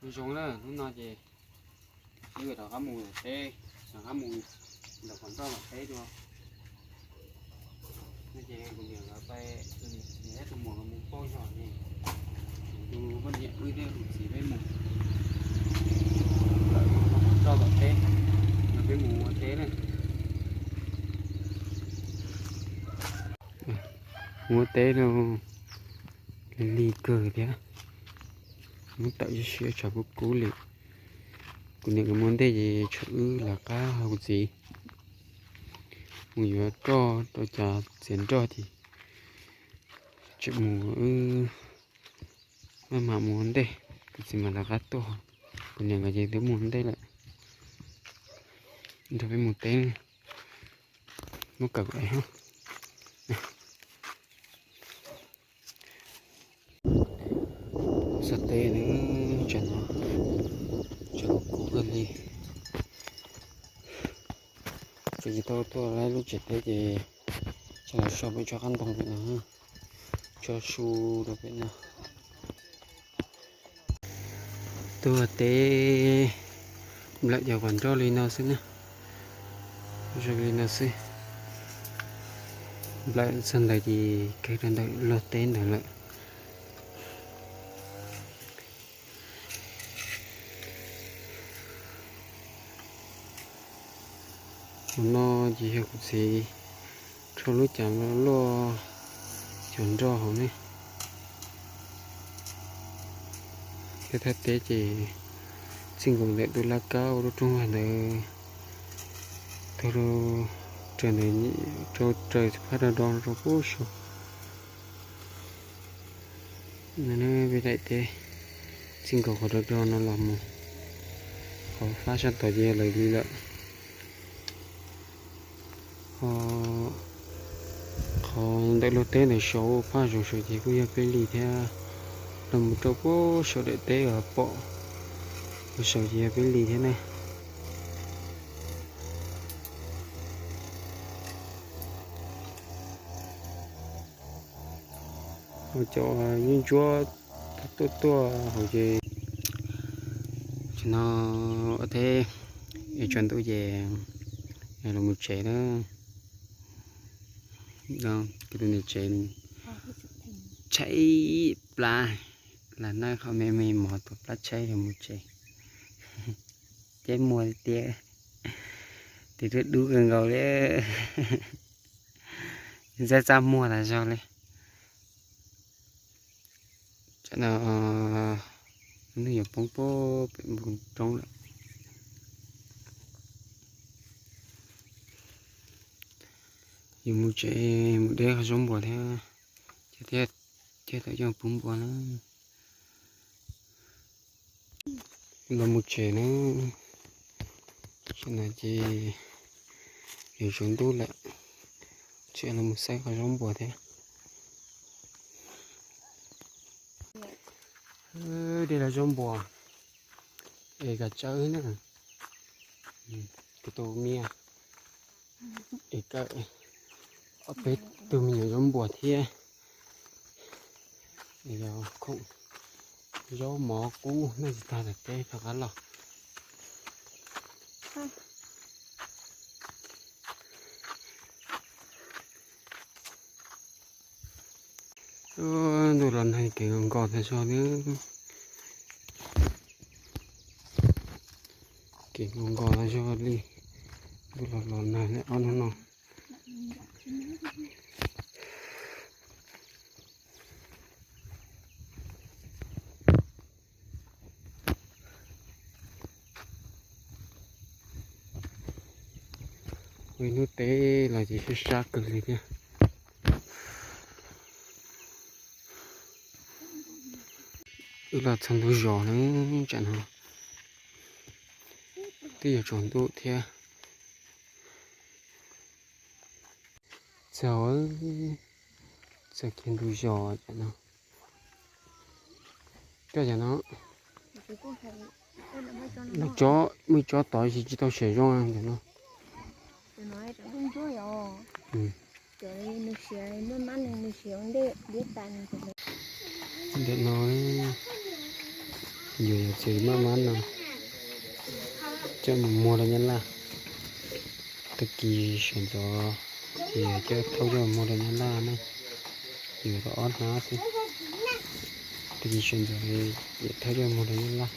Nyob zoo na, hnub no ces wb rov qab mus teb, rov qab mus ntawm qhov nroj tom teb dua. No ces kuv niam lawv pab, niam thiab tus muam mus pauj zog ces kuv tus poj niam wb thiab tus txiv peb mus ntawm qhov nroj tom teb, no peb mus ua teb na. Mus ua teb no lig lig kawg thiab, hnub tawm siab siab tshav kub kub li. Kuv niam nkawd mus ua ntej ces tshuav wb lawv qab hauv kuv txiv mus yuav roj rau cov txiav nroj ces tseem mus wb maj mam mus ua ntej, kuv txiv mam lawv qab tuaj. Kuv niam nkawd ces twb mus ua ntej lawm, nrog peb mus teb, muab kawm es. Xav teb na, tsam no tshav kub kawg li. Ces tsis tau tuaj lawm lub tsev teb ces tsis los so pem tsob qab ntoo pem no, tsob su rau pem no. Tuaj teb nplawm cov quav nroj li no xwb na, zoo li no xwb. Nplawm txog ntawd ces kawg rau ntawm luag teb ntawd lawm. Hauv no ces yog kuv txiv rho lub cav los luaj cov nroj hauv ne. Thiab thaj teb ces txij nkaus ntawm tus laj kab ua lub rooj vag ntawd tag rau raws ntawd, rau raws phab do do rau pub saud. Peb daim teb txij nkaus qhov do do no los mus qhov fab sab tod ces yog lawv li lawm. Qhov ntawm luag teb ntawd saud phab zoov saud ces kuj yog peb li thiab. Los mus rau pub saum daim teb uas pom saud ces yog peb li thiab na. Cov yeej ntsuab tuaj tuaj hauv ces tsis no ua teb es tsaus ntuj ces los mus tsev na. Kuv tus niam tsev tshaib plab, lam noj qhov me me mov tuav plab tshaib los mus tsev. Ceb muag tiag, tes dub dub kawg nkaus li, ntxaib txaj muag tas zog li. Tsam no lub neej yuav poob pem npoo roob lawm. Yus mus tsev mus deb qhov zaub npuas thiab, thiab tau coj pub npua na. Los mus tsev na, tam no ces yuav tsaus ntuj lawm, tseem los mus saib qhov zaub npuas thiab. Dej los zaub npuas es kav tsawb na, kuv tus miab es kawm ob peb tug me nyuam zaub npuas thiab es yog khoom zaub mov kub noj tsis tag tom teb rov qab los. Ntuj los nag kev nkos nkos tas zog li, kev nkos nkos tas zog li, ntuj los los nag li ob hnub no. Ua ib hnub teb los ces sab sab kawg li thiab. Wb los txog ntug zos na, tsam no twb yuav tsaus ntuj thiab. Txog, txog kiag ntug zos no. Coj cov no, muaj tsob tod tsis tau siav zoo cov no. Ntawm no, Yus yuav txiav maj mab no coj mus muag rau Nyab Laj. Tag kis sawv ntxov ces coj thauj coj mus muag rau Nyab Laj ne. Yus tau ob hnab xwb. Tag kis sawv ntxov yuav thauj coj mus muag rau Nyab Laj.